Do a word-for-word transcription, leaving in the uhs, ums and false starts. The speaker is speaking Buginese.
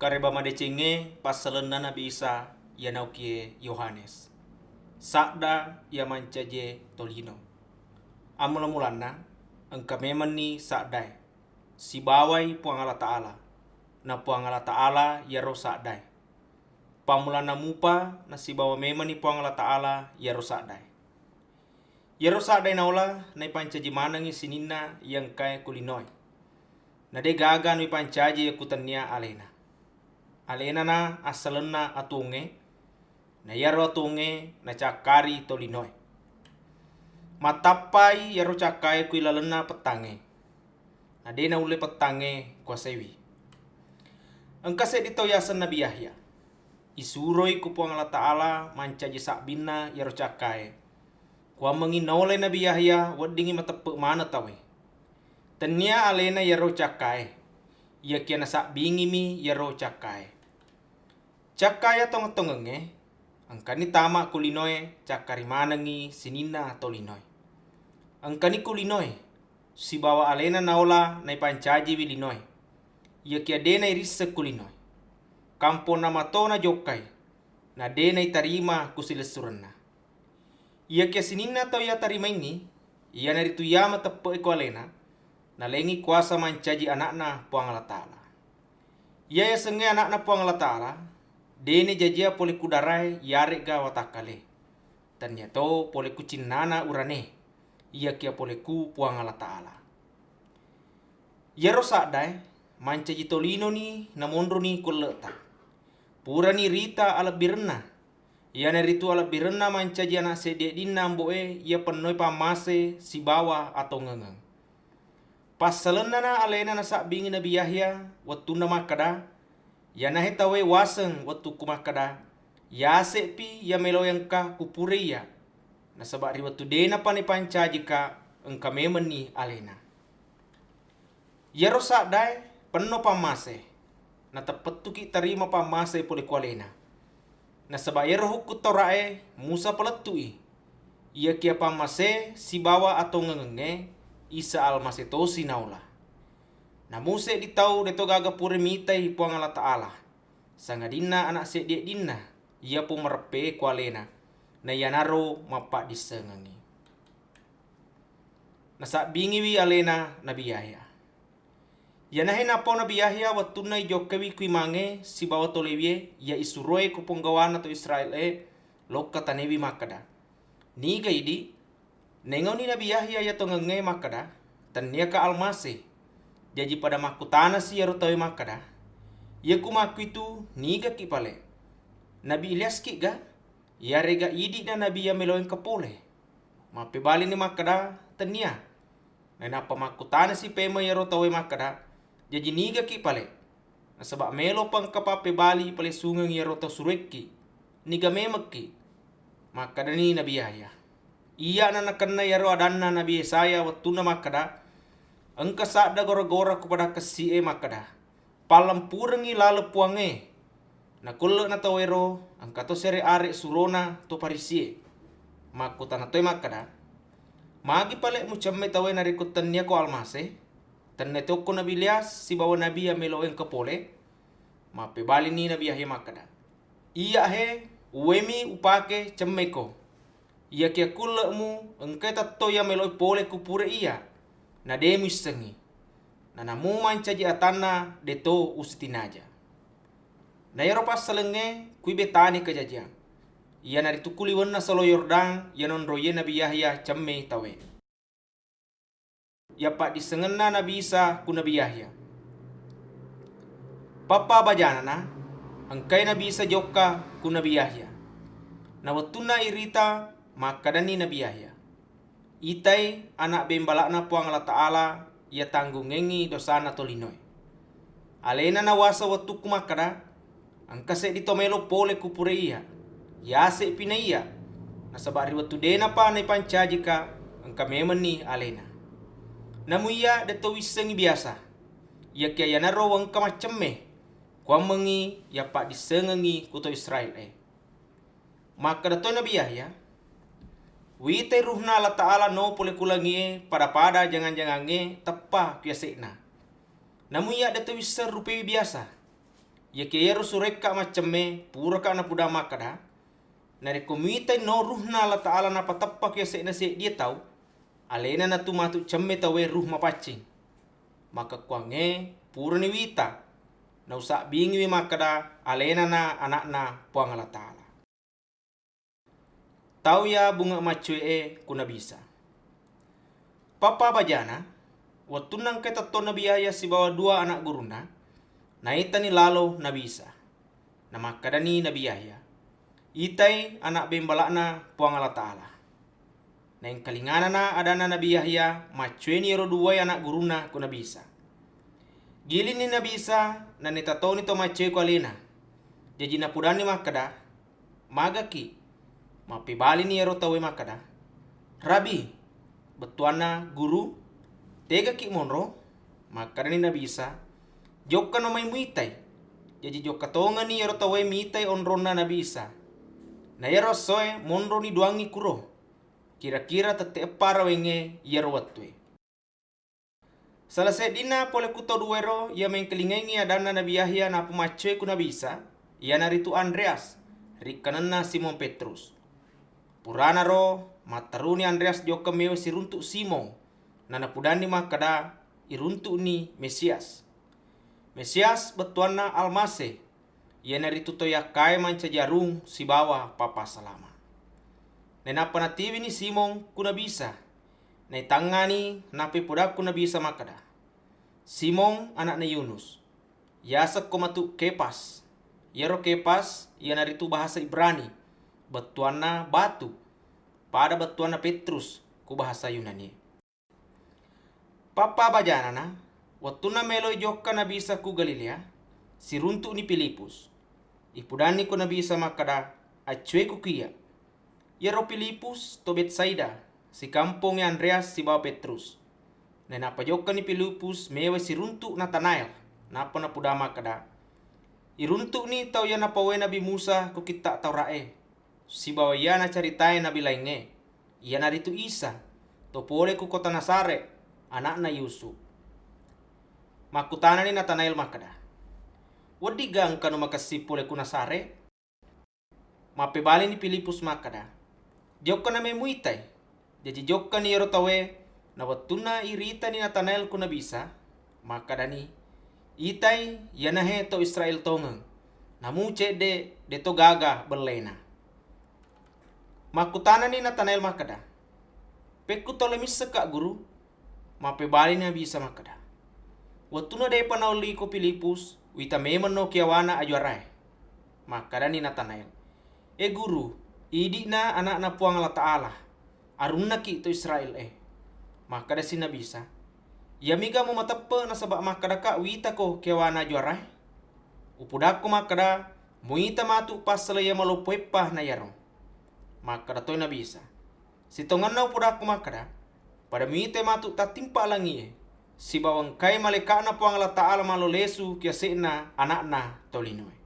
Kareba madecengnge passalenna Nabi Isa, iyanaukie Yohanes. Sadda iya mancajie tolino. Ammula-mulanna, engka memenni saddae, sibawai Puang Allah Ta'ala, na Puang Allah Ta'ala iyaro saddae. Pammulanna mupa nasibawa memenni Puang Allah Ta'ala iyaro saddae. Iyaro saddae naola naipancaji manengngi sininna iya engkae ku linoe. Na de gaga nuipancaji yakku tennia alena. Alenana assalenna atuongnge, na iyaro atuongnge nacakkari tolinoe. Mattappai iyaro cakkae ku ilalenna pettangnge. Na de naulle pettangnge kuasaiwi. Engka seddi tau yaseng Nabi Yahya. Isuroi ku Puang Allah Ta'ala mancaji sabbinna iyaro cakkae. Kuammengngi naolai Nabi Yahya weddingngi mateppe maneng tauwe. Tennia alena iyaro cakkae, iyakiya nasabbingimi iyaro cakkae. Cakkae tongeng-tongengnge, engkani tama ku linoe cakkari manengngi sininna tau linoe. Engkani ku linoe, sibawa alena naola naipancajiwi linoe, iyakiya de nairisseng ku linoe. Kamponna mato najokkai, na de naitarima ku silessurenna. Iyakiya sininna tau iya tarimaingngi, iyanaritu iya mateppe'e ku alena, nalengngi kuasa mancaji ana'na Puang Allah Ta'ala. Iya yasengnge ana'na Puang Allah Ta'ala, de najajia pole ku darae iyare'ga watakkale, tenniya to pole ku cinnana urane, iyakiya pole ku Puang Allah Ta'ala. Iyaro saddae mancaji tolinoni namonroni ku elle'ta. Purani rita alebbirenna. Iyanaritu alebbirenna mancaji ana' seddi-eddinna ambo'e iya pennoi pammase sibawa atongengeng. Passalennana alena nasabbingi Nabi Yahya wettunna makkeda, iyanahe tauwe waseng wettukku makkeda, yase'pi iya meloe engka ku pura iya, nasaba ri wettu denapa nipancajika engka memenni alena. Iyaro saddae penno pammase, nateppettuki tarima pammase pole ku alena. Nasaba iyaro hukkung Taura'e Musa palettu'i, iyakiya pammase sibawa atongengengnge Isa Almase tosi naola. Namu seddi tau deto gaga pura mitai Puang Allah Ta'ala, sangadinna ana' seddi-eddinna iya pomareppe ku alena, na iyanaro mappaddissengengngi. Nasabbingiwi alena Nabi Yahya. Iyanahe napau Nabi Yahya wettunna ijokkaiwi ku imangnge sibawa tolewie iya isuroe ku ponggawana to Israel e, lokka tanewi makkeda, niga idi? Naengauni Nabi Yahya iya tongengnge makkeda, tenniyaka Almase. Jaji pada makkutanasi iyaro tauwe makkeda, iyaku makkuitu nigaki pale? Nabi Ilyaski ga? Iyarega idi'na nabi iya meloe engka pole? Mappebalini makkeda, tenniya. Nainappa makkutanasi pemeng iyaro tauwe makkeda, jaji nigaki pale? Nasaba melopa engka pappebali palesungeng iyaro tau suroekki. Niga memekki? Makkedani Nabi Yahya, iyana nakenna iyaro adanna Nabi Yesaya wettunna makkeda, engka sadda gora-gora ku pada kessi'e makkeda, pallempurengngi laleng Puangnge. Nakulle'na tauwero engka to sere are surona to Farisie. Makkutana toi makkeda, magi pale mucemme tauwe narekko tenniyako Almase? Tennia tokko Nabi Ilyas sibawa nabi iya meloe engka pole? Mappebalini Nabi Yahya makkeda, iyya he, uwemi upake cemmeko. Iyakiya kulle'mu engkai tetto iya meloe pole ku pura iya, na de muissengngi. Nanamu mancaji atanna deto usitinaja. Na iyaro passalengnge kui Betani kajajiang, iyanaritu ku liwenna Salo Yordan iya nonroiye Nabi Yahya cemme tauwe. Iya paddissengenna Nabi Isa ku Nabi Yahya. Pappa bajanana, engkai Nabi Isa jokka ku Nabi Yahya. Na wettunna irita, makkedani Nabi Yahya, itai Ana' Bembala'na Puang Allah Ta'ala iya tanggungengngi dosana tolinoe. Alena nawaseng wettukku makkeda, engka seddi to melo pole ku pura iya, yase'pi na iya, nasaba ri wettu denapa naipancajika, engka memenni alena. Namu iya de'to wissengngi biasa, iyakiya iyanaro wengka maccemme, kuammengngi yappaddissengengngi ku to Israel e. Makkeda toi Nabi Yahya, witai Ruhna Allah Ta'ala no pole ku langie pada-pada jangang-jangangnge teppa ku yase'na. Namu iya de'to wisseng rupaiwi biasa. Iyakiya iyaro surekka maccemme puraka napudang makkeda, narekko muitai no ruhna Allataala napateppaki yase'na seddie tau, alena natu matu cemme tauwe ruh mapaccing. Makkekkuangnge purani wita, nausabbingiwi makkeda alenana ana'na Puang Allataala. Tau iya bunge maccue'e ku Nabi Isa. Pappa bajana, wettunna engkai tettong Nabi Yahya sibawa dua ana' gurunna, naitani lalo Nabi Isa. Namakkedani Nabi Yahya, "Itai ana' bembala'na Puang Allataala." Naengkalinganana adanna Nabi Yahya, maccueni iyaro duwae ana' gurunna ku Nabi Isa. Gilinni Nabi Isa, nanita toni to maccue ku alena. Jaji napudanni makkeda, "Magaki?" Mappebalini iyaro tauwe makkeda, "Rabi," bettuanna guru, "tegaki monro?" Makkedani Nabi Isa, "Jokkano mai muitai." Jaji jokka tongeni iyaro tauwe mitai onronna Nabi Isa. Na iyaro essoe monroni duangngi kuro. Kira-kira tette eppa rawengnge iyaro wettue. Sala seddinna pole ku tau duwaero iya mengkalingaingi adanna Nabi Yahya nappa maccue ku Nabi Isa, iyanaritu Andreas, rikkanenna Simon Petrus. Puranaro, matteruni Andreas jokka mewe siruntu Simon, nanapudanni makkeda, "Iruntu'ni Mesias." Mesias bettuanna Almase, iyanaritu to yakkae mancaji arung sibawa pappasalama. Nainappa natiwini Simon ku Nabi Isa, naitangngani nappa ipodakku Nabi Isa makkeda, "Simon, ana'na Yunus, yasekko matu Kepas." Iyaro Kepas iyanaritu bahasa Ibrani, bettuanna batu, pada bettuanna Petrus ku bahasa Yunani. Pappa bajanana, wettunna meloi jokka Nabi Isa ku Galilea, siruntu'ni Filipus. Ipudanni ko Nabi Isa makkeda, "Accueku kiyya." Iyaro Filipus to Betsaida, sikampongnge Andreas sibawa Petrus. Nainappa jokkani Filipus mewe siruntu Natanael, nappa napuda makkeda, "Iruntu'ni tau iya napauwai Nabi Musa ko kitta Taura'e, sibawa iya nacaritai nabi laingnge, iyanaritu Isa, to pole ku kota Nazaret, ana'na Yusuf." Makkutanani Natanael makkeda, "Weddingga engkanu makessing pole ku Nazaret?" Mappebalini Filipus makkeda, "Jokkana mai muitai." Jaji jokkani iyaro tauwe, na wettunna iritani Natanael ku Nabi Isa, makkedani, "Itai, iyanahe to Israel tongeng, namu cedde, deto gaga bellena." Makkutanani Natanael makkeda, "Pekku tole missekka, Guru?" Mappebalini Nabi Isa makkeda, "Wettunna de'pa naolli ko Filipus, uwita memenno ki yawana ajuwarae." Makkedani Natanael, "E Guru, idi'na Ana'na Puang Allah Ta'ala, arunnaki to Israel e." Makkedasi Nabi Isa, "Iyamiga mumateppe nasaba makkedaka uwitako ki yawana ajuwarae? Upudakko makkeda, muita matu passala iya maloppo eppa na iyaro." Makkeda toi Nabi Isa, "Sitongenna upodakko makkeda, pada muitai matu tattimpa langi'e, sibawa engkai malaeka'na Puang Allah Ta'ala malo lesu ki yase'na Ana'na Tolinoe."